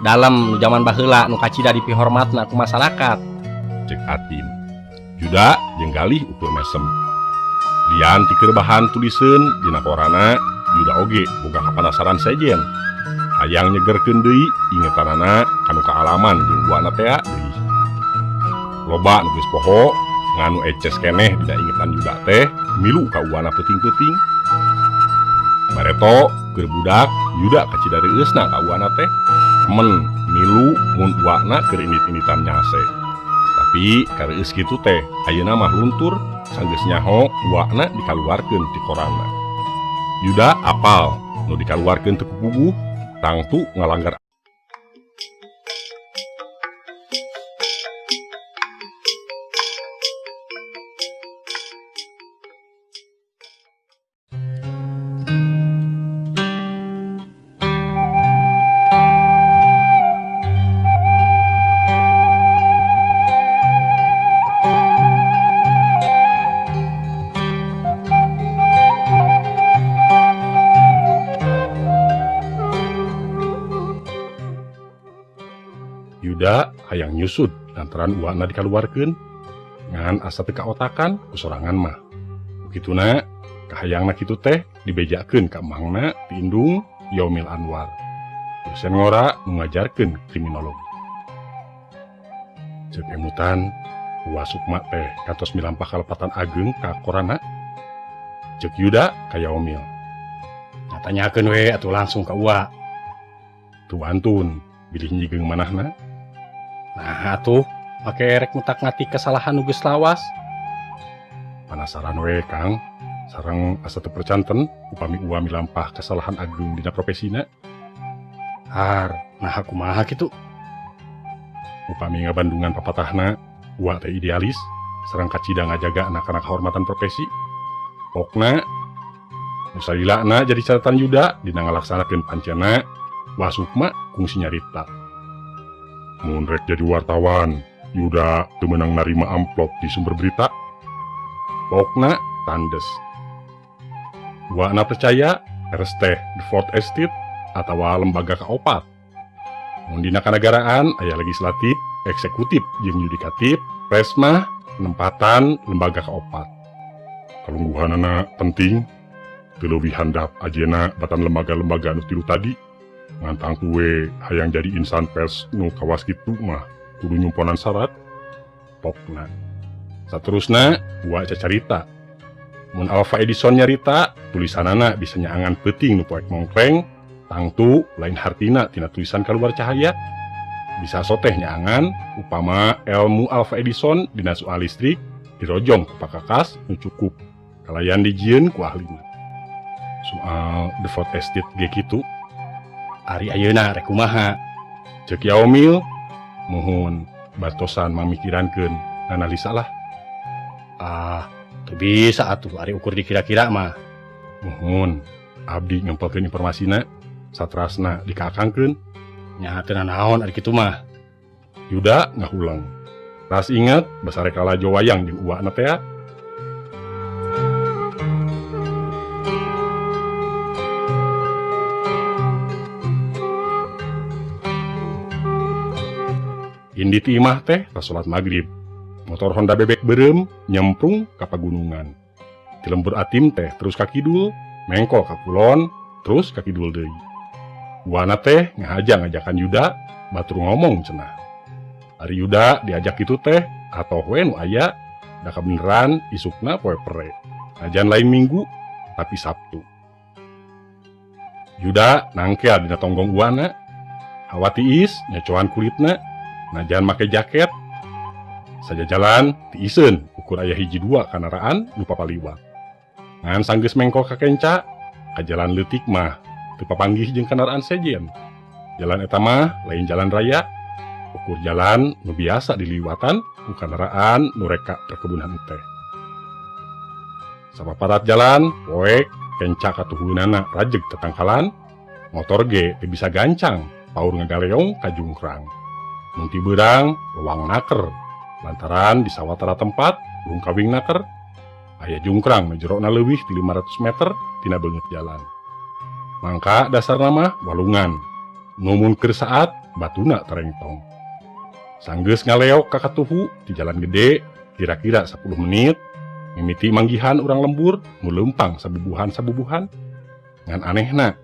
Dalem nu jaman baheula nu kacida dipihormatna ku masyarakat. Cek Atim. Yuda jeung Galih ukur mesem. Lian ti keur bahan tuliseun dina korana, Yuda oge boga kapanasaran sejen. Hayang nyegerkeun deui ingetanana kanu kaalaman jeung uana tea deui. Loba nu geus poho ngan nu eces keneh dina ingetan Yuda teh milu ka uana peuting-peuting. Bareto keur budak Yuda kacida reueusna ka uana teh men milu mun uana keur indit-inditan nyase. Tapi kareueus kitu teh ayeuna mah luntur sanggeus nyaho uana dikaluarkeun ti korana. Yuda apal nu dikaluarkeun teu kupuguh tangtu ngalanggar Yuda hayang nyusut lantaran uana dikaluarkeun ngan asa teu kaotakan ku sorangan mah. Kituna kahayangna kitu teh dibejakeun ka emangna ti indung Yaumil Anwar. Dosen ngora nu ngajarkeun kriminologi. Ceuk emutan Uwa Sukma teh kantos milampah kalepatan ageung ka korana. Ceuk Yuda ka Yaumil. Nah, tanyakeun we atuh langsung ka Uwa. Teu wantun bilih nyigeung manahna. Nah atuh make rek ngutak-ngatik kesalahan nu geus lawas. Panasaran we Kang, sareng asa teu percanten upami Uwa milampah kesalahan ageung dina profesina. Har, nah kumaha kitu? Upami ngabandungan papatahna, Uwa teh idealis, sareng kacida ngajaga anak-anak kehormatan profesi. Pokna, nu salilana jadi catatan Yuda dina ngalaksanakeun pancena, Wa Sukma kungsi nyarita. Mun rek jadi wartawan, Yuda teu meunang narima amplop di sumber berita. Pokna tandes. Uwana percaya pers teh the fourth estate atawa lembaga kaopat. Mun dina kanagaraan aya legislatif, eksekutif jeung yudikatif, pers mah nempatan lembaga kaopat. Kalungguhanana penting, teu leuwih handap ajena batan lembaga-lembaga anu tilu tadi. Ngantang tuwe hayang jadi insan pers nu kawas kitu mah kudu nyumponan syarat. Pokna. Saterusna Uwa cacarita. Mun Alva Edison nyarita, tulisanana bisa nyaangan peuting nu poek mongkleng, tangtu lain hartina tina tulisan kaluar cahaya. Bisa soteh nyaangan upama ilmu Alva Edison dina soal listrik dirojong ku pakakas nu cukup kalayan dijieun ku ahlina. Soal the fourth estate ge kitu. Ari ayeuna rek kumaha? Ceuk Yaomil, muhun batosan mamikirankeun analisa lah. Ah, teu bisa atuh ari ukur dikira-kira mah. Muhun, abdi ngempelkeun informasina, satrasna dikaakangkeun. Nya teu nanaon ari kitu mah. Yuda ngahulang. Ras inget basare kalajo wayang jeung uwana tea. Indi ti imah teh tas salat magrib. Motor Honda bebek beureum nyemprung ka pagunungan. Ti lembur Atim teh terus ka kidul, mengkol ka kulon, terus ka kidul deui. Uwana teh ngahaja ngajakan Yuda batur ngomong cenah. Ari Yuda diajak kitu teh atoh we nu aya da kabeneran isukna poe pere. Najan lain Minggu tapi Sabtu. Yuda nangkel dina tonggong uwana. Hawa tiis nyocoan kulitna. Najan make jaket sajajalan tiiseun ukur aya hiji dua kanaraan nu papaliwat. Ngan sanggeus mengkol ka kenca, ka jalan leutik mah teu papanggih jeung kanaraan sejen. Jalan eta mah lain jalan raya, ukur jalan nu biasa diliwatan ku kanaraan nu reka perkebunan teh. Sapaparat jalan poek kenca katuhunana rajeg tetangkalan, motor ge teu bisa gancang paur ngagaleong ka jungkrang. Mun ti beurang lewang naker, lantaran di sawatara tempat lungkawing naker, aya jungkrang nu jerona leuwih ti 500 meter tina beungeut jalan. Mangka dasarna mah walungan, nu mun keur saat Batuna tarengtong. Sanggeus ngaleok ka katuhu di jalan gede kira-kira 10 menit mimiti manggihan urang lembur nu leumpang sabubuhan-sabubuhan. Ngan anehna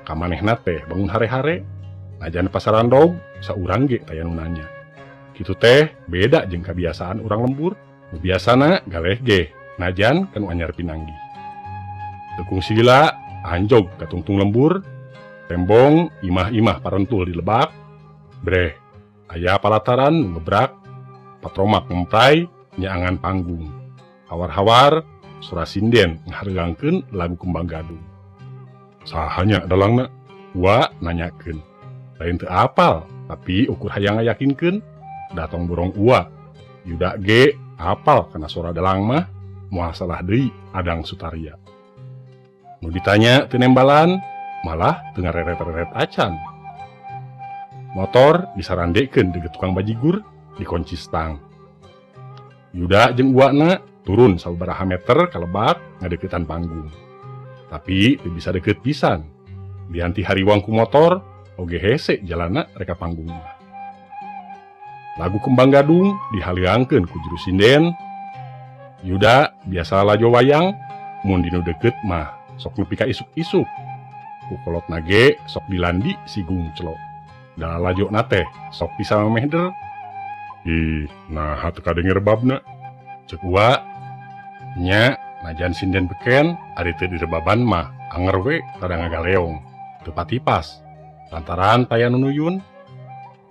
kamanehna teh bangun hare-hare najan pasaran dog saurang ge taya nu nanya. Kitu teh beda jeung kabiasaan urang lembur nu biasana galeh ge najan kanu anyar pinanggih. Tekung sila anjog katungtung lembur tembong imah-imah parentul di lebak breh aya palataran nu ngebrak patromak ngemprai nyaangan panggung hawar-hawar sora sinden ngahareugangkeun lagu Kembang Gadung. Sahanya dalangna? Wa nanyakeun. Lain teu apal tapi ukur hayang ngayakinkeun datong borong uwa. Yuda ge apal kana sora dalang mah moal salah deui Adang Sutarya. Nu ditanya teu nembalan malah teu ngareret-reret acan. Motor disarandekeun deget tukang bajigur dikunci stang. Yuda jeung uwana turun sababaraha meter ka lebak ngadeukeutan panggung. Tapi teu bisa deukeut pisan. Dianti hariwang ku motor oge hese jalana reka panggung. Lagu Kembang Gadung dihaleangkeun ku juru sinden. Yuda biasa lalajo wayang mun dinu deukeut mah sok nepi ka isuk-isuk. Ku kolotna ge sok dilandi si gungclo. Da lajona teh sok bisa memehder. Ih, naha teu kadenger babna. Ceuk uwa nya najan sinden beken ari teu direbaban mah anger we rada ngagaleong. Teu patipas lantaran taya nu nuyun.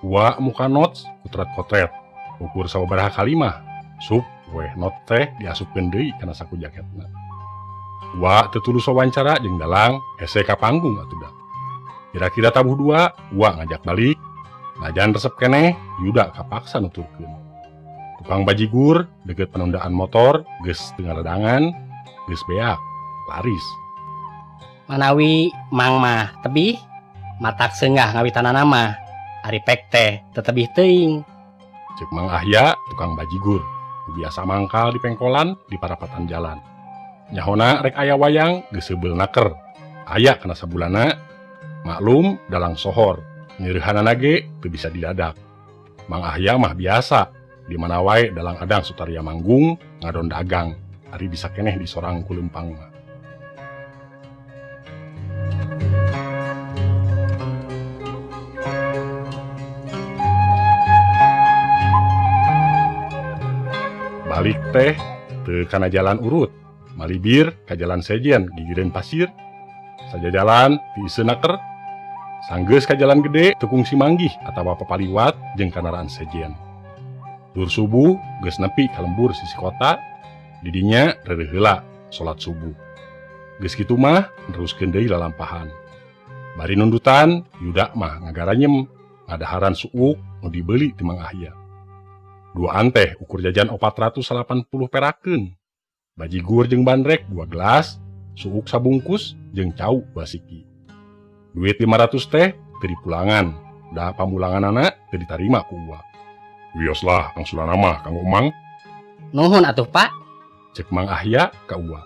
Uwa muka notes kutret-kotret ukur sababaraha kalimah sup weh not teh diasupkeun deui kana saku jaketna. Uwa teu tulus wawancara jeung dalang hese ka panggung atuh da. Kira-kira tabuh dua, uwa ngajak balik. Najan resep keneh, Yuda kapaksa nuturkeun. Tukang bajigur deukeut penundaan motor geus teu ngaledangan, geus beak, laris. Manawi mang mah tebih, matak seungah ngawitanana mah, ari pek teh teu tebih teuing. Ceuk Mang Ahya, tukang bajigur, biasa mangkal di pengkolan di parapatan jalan. Nyahona rek aya wayang geus seubeul naker. Aya kana sabulanna, maklum dalang sohor, nyereuhanana ge teu bisa didadak. Mang Ahya mah biasa, di mana wae dalang Adang Sutarya manggung ngadon dagang, ari bisa keneh disorang ku leumpang mah. Balik teh teu kana jalan urut, malibir ka jalan sejen gigireun pasir. Saja jalan tiiseun naker. Sanggeus ka jalan gede teu kungsi manggih atawa papaliwat jeung kandaraan sejen. Dur subuh geus nepi ka lembur sisi kota, didinya reureuh heula salat subuh. Geus kitu mah neruskeun deui lalampahan. Bari nundutan Yuda mah ngagaranyem ngadaharan suuk nu dibeuli ti Mang Ahya. Duaan teh ukur jajan 480 perakeun. Bajigur jeung bandrek 2 gelas, suuk sabungkus jeung cau 2 siki. Duit 500 teh teu dipulangan, da pamulanganana teu ditarima ku uwa. Wios lah angsulanna mah kanggo emang. Nuhun atuh Pak. Ceuk Mang Ahya ka uwa.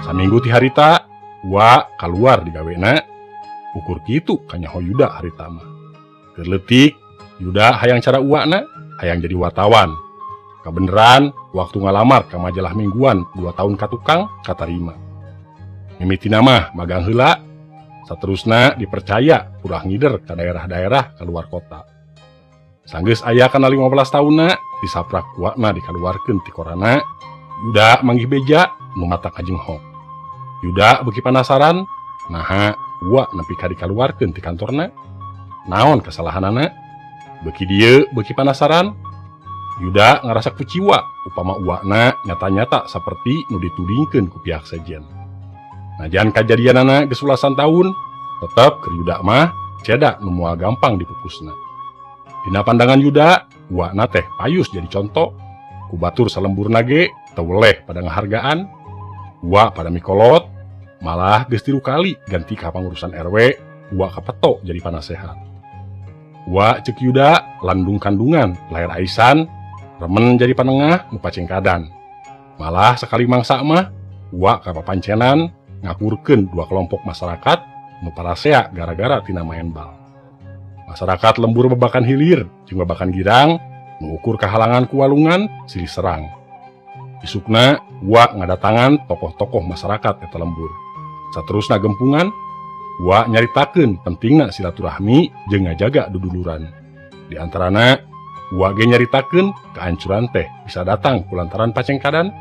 Saminggu ti harita, uwa kaluar digawena, ukur kitu kanyaho Yuda harita mah. Keur leutik, Yuda hayang cara uwana, hayang jadi wartawan. Kabeneran, waktu ngalamar ka majalah mingguan 2 tahun ka tukang katarima. Mimitina mah magang heula, saterusna dipercaya purah ngider ka daerah-daerah kaluar kota. Sanggeus aya kana 15 taunna, disaprak uwana dikaluarkeun ti korana, Yuda manggih beja nu mata kajenghok. Yuda beuki panasaran, naha uwa nepi ka dikaluarkeun ti kantorna. Naon kesalahanana? Beuki dieu beuki panasaran. Yuda ngarasa kuciwa upama uwana nyata-nyata saperti nu ditudingkeun ku pihak sejen. Najan kajadianana geus ulasan taun, tetep keur Yuda mah ceda nu moal gampang dipupusna. Dina pandangan Yuda, uwana teh payus jadi conto. Ku batur salemburna ge teu weleh pada ngahargaan. Uwa pada mikolot, malah geus 3 kali ganti ka pangurusan RW, uwa kapeto jadi panasehat. Uwa ceuk Yuda landung kandungan, lahir aisan, Remen jadi panengah nu pacengkadan. Malah sakali mangsa mah Uwa kapapancenan ngakurkeun dua kelompok masyarakat nu parasea gara-gara tina maen bal. Masyarakat lembur babakan hilir jeung babakan girang nu ukur kahalangan ku walungan silih serang. Isukna Uwa ngadatangan tokoh-tokoh masyarakat eta lembur. Saterusna gempungan Uwa nyaritakeun pentingna silaturahmi jeung ngajaga duduluran. Di antarana Uwa ge nyaritakeun kehancuran teh bisa datang kulantaran pacengkadan.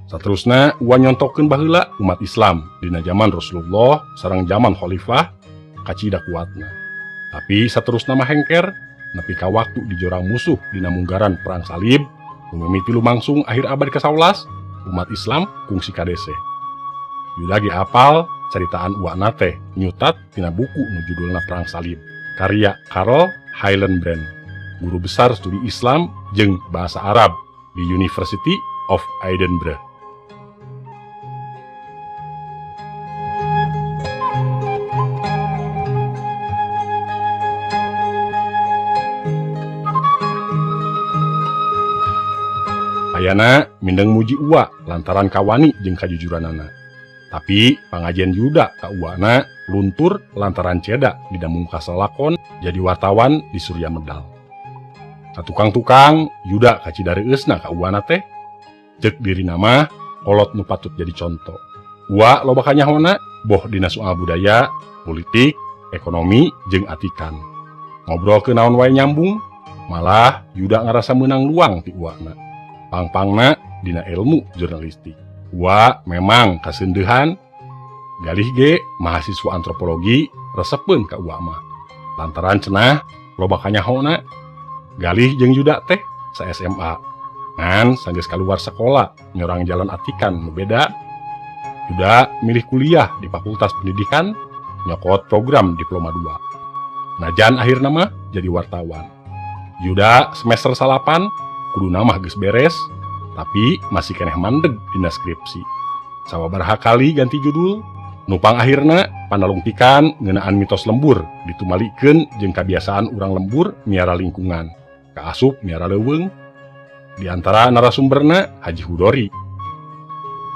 Saterusna Uwa nyontokeun baheula umat Islam dina zaman Rasulullah sareng zaman khalifah kacida kuatna. Tapi saterusna mah hengker nepi ka waktu dijorang musuh dina munggaran perang salib nu mimiti lumangsung akhir abad ke-11 umat Islam kungsi kadese. Yuda ge apal caritaan uakna teh nyutat tina buku nu judulna Perang Salib karya Karl Hillenbrand, guru besar studi Islam jeung bahasa Arab di University of Edinburgh. Ayana mindeng muji Uwa lantaran kawani jeung kajujuranana. Tapi pangajian Yuda ka Uwana luntur lantaran ceda dina mungkas lalakon jadi wartawan di Surya Medal. Katukang-tukang Yuda kacida reueusna ka Uwana teh. Ceuk dirina mah kolot nu patut jadi conto. Uwa loba kanyahona boh dina soal budaya, politik, ekonomi jeung atikan. Ngobrol ke naon wae nyambung, malah Yuda ngarasa meunang luang ti Uwana. Pangpangna dina ilmu jurnalistik. Uwa memang kaseundeuhan, galih ge mahasiswa antropologi resepeun ka Uwa mah. Lantaran cenah loba kanyahona, galih jeung Yuda teh sa SMA. Ngan sanggeus kaluar sekolah nyorang jalan atikan nu beda. Yuda milih kuliah di Fakultas Pendidikan, nyokot program diploma 2. Najan akhirna mah jadi wartawan. Yuda semester 8 kudu mah geus beres, tapi masih keneh mandeg dina skripsi. Sababaraha kali ganti judul, nupang akhirna panalungtikan ngeunaan mitos lembur ditumalikeun jeung kabiasaan urang lembur miara lingkungan, kaasup miara leuweung. Di antara narasumberna Haji Hudori.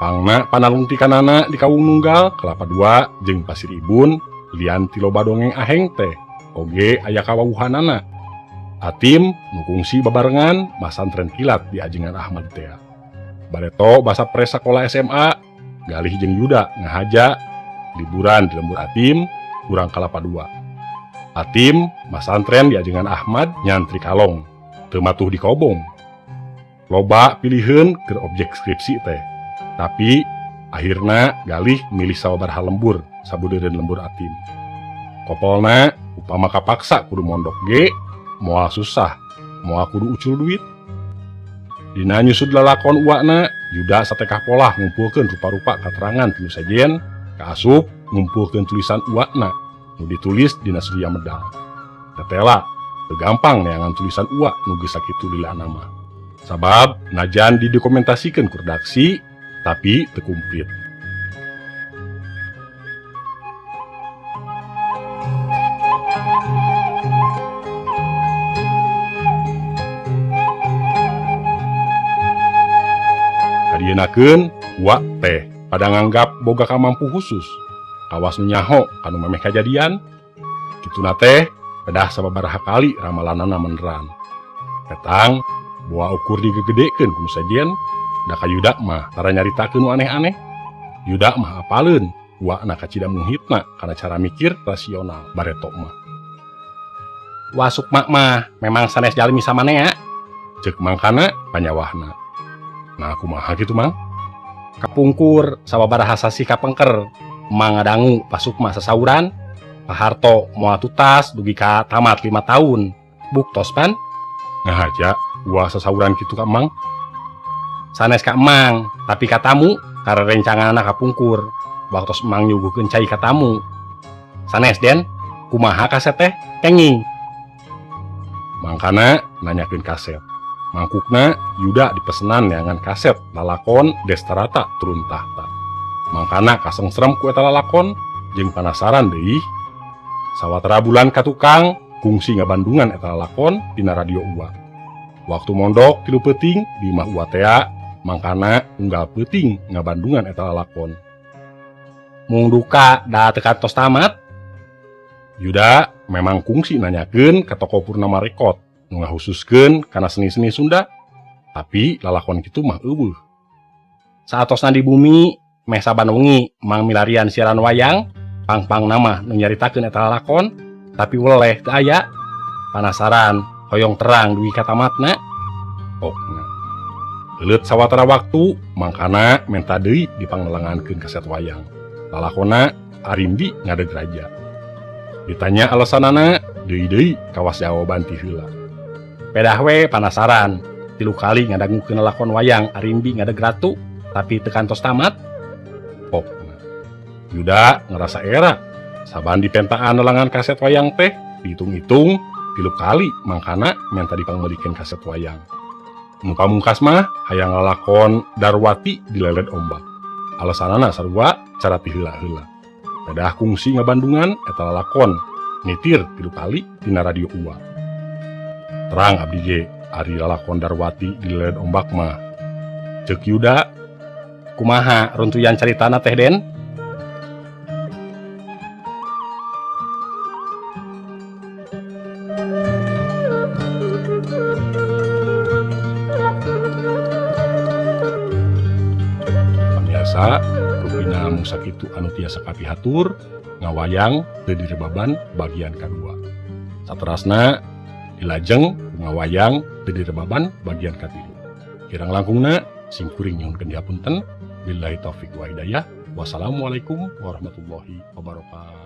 Pangna panalungtikanana di Kawung Nunggal, Kelapa Dua jeung Pasir Ibun, lian ti loba dongeng aheng teh oge aya kawawuhanana. Atim nu kungsi babarengan masantren kilat di Ajengan Ahmad tea. Bareto basa pres sakola SMA, Galih jeung Yuda ngahaja liburan di lembur Atim urang Kalapa Dua. Atim masantren di Ajengan Ahmad nyantri kalong, teu matuh di kobong. Loba piliheun keur objek skripsi teh. Tapi akhirna Galih milih sababaraha lembur sabudeureun lembur Atim. Kopolna upama kapaksa kudu mondok ge moal susah, moal kudu ucul duit. Dina nyusud lalakon uakna, Yuda satekah polah ngumpulkeun rupa-rupa katerangan tinu sejen, kaasup ngumpulkeun tulisan uakna nu ditulis dina Surya Medal. Tetela, teu gampang neangan tulisan uak nu geus sakitu lilana mah. Sabab najan didokumentasikeun ku redaksi, tapi teu kumplit. Kadienakeun Uwa teh pada nganggap boga kamampu khusus. Kawas nu nyaho kanu memeh kajadian. Kituna teh pedah sababaraha kali ramalanana meneran. Petang boa ukur digegedekeun ku nu sejen, da ka Yuda mah tara nyaritakeun nu aneh-aneh. Yuda mah apaleun, uakna kacida muhitna kana cara mikir rasional bareto mah. Wasuk mak mah memang sanes jalmi samanea, ceuk mangkana panyawahna. Nah kumaha kitu mang? Kapungkur sababaraha sasih kapengker mangadangu pasukma sasauran Pak Harto moal tutas dugi ka tamat 5 tahun. Buktos pan? Ngahaja uah sasauran kitu ka Mang. Sanes ka Mang, tapi ka tamu karerencanganna kapungkur. Waktos Mang nyuguhkeun cai ka tamu. Sanes Den, kumaha kaset teh? Kenging. Mangkana nanyakeun kaset. Mangkukna Yuda dipesenan neangan kaset lalakon Destarata turun tahta. Mangkana kasengserem ku eta lalakon jeung panasaran deui. Sawatara bulan ka tukang kungsi ngabandungan eta lalakon dina radio Uwa. Waktu mondok 3 peuting di imah Uwa tea mangkana unggal peuting ngabandungan eta lalakon. Mung duka da teu kantos tamat. Yuda memang kungsi nanyakeun ka toko Purnama Record nu ngahususkeun kana seni-seni Sunda, tapi lalakon kitu mah eueuh. Saatosna di bumi meh saban wengi mang milarian siaran wayang pang-pang nama nu nyaritakeun eta lalakon, tapi weleh teu aya. Panasaran hoyong terang dugi ka tamatna. Pokna leuleut sawatara waktu mangkana menta deui dipangnelengankeun kaset wayang. Lalakonna Arimbi ngadeg raja. Ditanya alasanana deui-deui kawas jawaban ti heula. Pedah we panasaran 3 kali ngadangukeun lalakon wayang Arimbi ngadeg ratu tapi teu kantos tamat. Pokna Yuda ngerasa era saban dipentaan nelangan kaset wayang teh dihitung-hitung 3 kali mangkana menta dipangmeulikeun kaset wayang. Nu pamungkas mah hayang lalakon Darwati dileled ombak. Alasanana sarua cara ti heula-heula. Pedah kungsi ngabandungan eta lalakon nitir 3 kali tina radio Uwa. Terang abdi ge ari lalakon Darwati dileled ombak mah. Ceuk Yuda, kumaha runtuyan caritana teh Den? Pamiarsa, rupina mung sakitu anu tiasa kapihatur ngawayang teu direbaban bagian kadua. Saterasna dilajeng ngawayang teu direbaban bagian katilu. Kirang langkungna simkuring nyuhunkeun dihapunten. Billahi taufik wa hidayah. Wassalamualaikum warahmatullahi wabarakatuh.